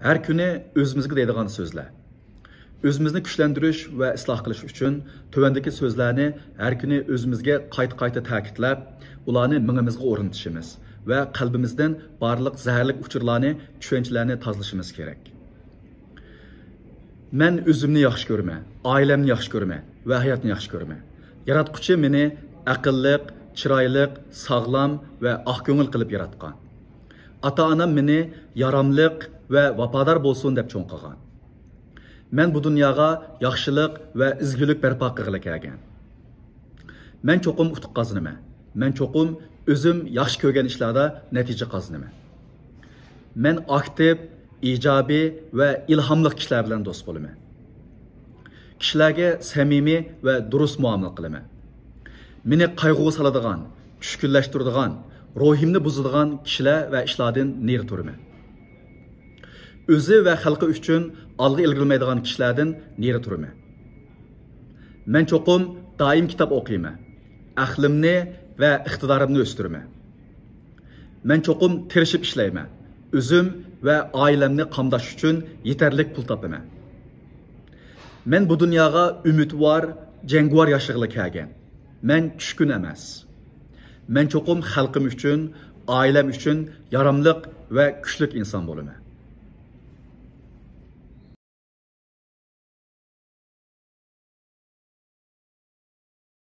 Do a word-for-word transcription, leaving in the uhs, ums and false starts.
ھەر كۈنى ئۆزىمىزگە دەيدىغان سۆزلەر. ئۆزىمىزنى كۈچلەندۈرۈش ۋە ئىسلاھ قىلىش ئۈچۈن تۆۋەندىكى سۆزلەرنى ھەر كۈنى ئۆزىمىزگە قايتا-قايتا تەكىتلەپ، ئۇلارنى مېڭىمىزغا ئورنىتىشىمىز ۋە قەلبىمىزدىن بارلىق زەھەرلىك ئۇچۇرلارنى، چۈشەنچىلەرنى تازىلىشىمىز كېرەك. مەن ئۆزۈمنى ياخشى كۆرىمەن، ئائىلەمنى ياخشى كۆرىمەن ۋە ھاياتنى ياخشى كۆرىمەن. ياراتقۇچى مېنى ئەقىللىق، چىرايلىق، ساغلام ۋە ئاق كۆڭۈل قىلىپ ياراتقان. ئاتا-ئانام مېنى ياراملىق ۋە ۋاپادار بولسۇن دەپ چوڭ قىلغان. مەن بۇ دۇنياغا ياخشىلىق ۋە ئىزگۈلۈك بەرپا قىلغىلى كەلگەن. مەن چوقۇم ئۇتۇق قازىنىمەن. مەن چوقۇم ئۆزۈم ياخشى كۆرگەن ئىشلاردا نەتىجە قازىنىمەن. مەن ئاكتىپ، ئىجابىي ۋە ئىلھاملىق كىشىلەر بىلەن دوست بولىمەن. كىشىلەرگە سەمىمىي ۋە دۇرۇس مۇئامىلە قىلىمەن. مېنى قايغۇغا سالىدىغان، چۈشكۈنلەشتۈرىدىغان، روھىمنى بۇزىدىغان كىشىلەر ۋە ئىشلاردىن نېرى تۇرىمەن. ئۆزى ۋە خەلقى ئۈچۈن ئالغا ئىلگىرىلىمەيدىغان كىشىلەردىن نېرى تۇرىمەن. مەن چوقۇم دائىم كىتاب ئوقۇيمەن. ئەقلىمنى ۋە ئىقتىدارىمنى ئۆستۈرىمەن. مەن چوقۇم تىرىشىپ ئىشلەيمەن. ئۆزۈم ۋە ئائىلەمنى قامداش ئۈچۈن يېتەرلىك پۇل تاپىمەن. مەن بۇ دۇنياغا ئۈمىدۋار، جەڭگىۋار ياشىغىلى كەلگەن. مەن چۈشكۈن ئەمەس. مەن چوقۇم خەلقىم ئۈچۈن، ئائىلەم ئۈچۈن ياراملىق ۋە كۈچلۈك ئىنسان بولىمەن.